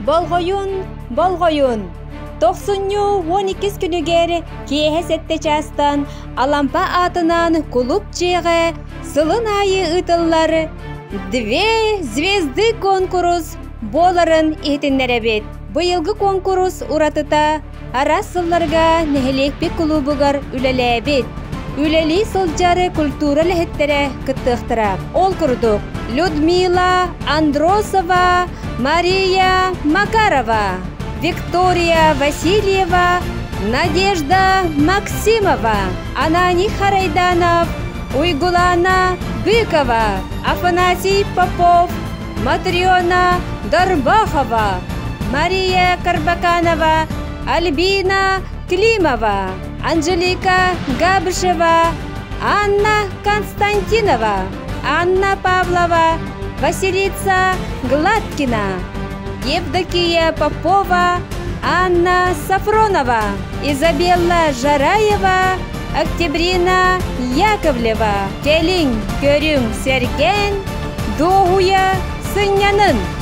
Болҕойун, болҕойун! Тохсунньу 12 күнүгэр киэһэ сэттэ чаастан Алампа аатынан кулууп дьиэҕэ сылын аайы ыытыллар «Две звезды» куонкурус буоларын иһитиннэрэбит. Быйылгы куонкурус уратыта араас сылларга нэһилиэкпит кулуубугар үлэлээбит, үлэлии сылдьар культура үлэһиттэрэ кыттыахтара. Ол курдук, Людмила Андросова, Мария Макарова, Виктория Васильева, Надежда Максимова, Ананий Харайданов, Уйгулана Быкова, Афанасий Попов, Матрена Горбахова, Мария Карбаканова, Альбина Климова, Анжелика Габышева, Анна Константинова, Анна Павлова, Василиса Гладкина, Евдокия Попова, Анна Сафронова, Изабелла Жараева, Октябрина Яковлева. Кэлиҥ, көрүҥ, сэргээн, дуоһуйа сынньанын!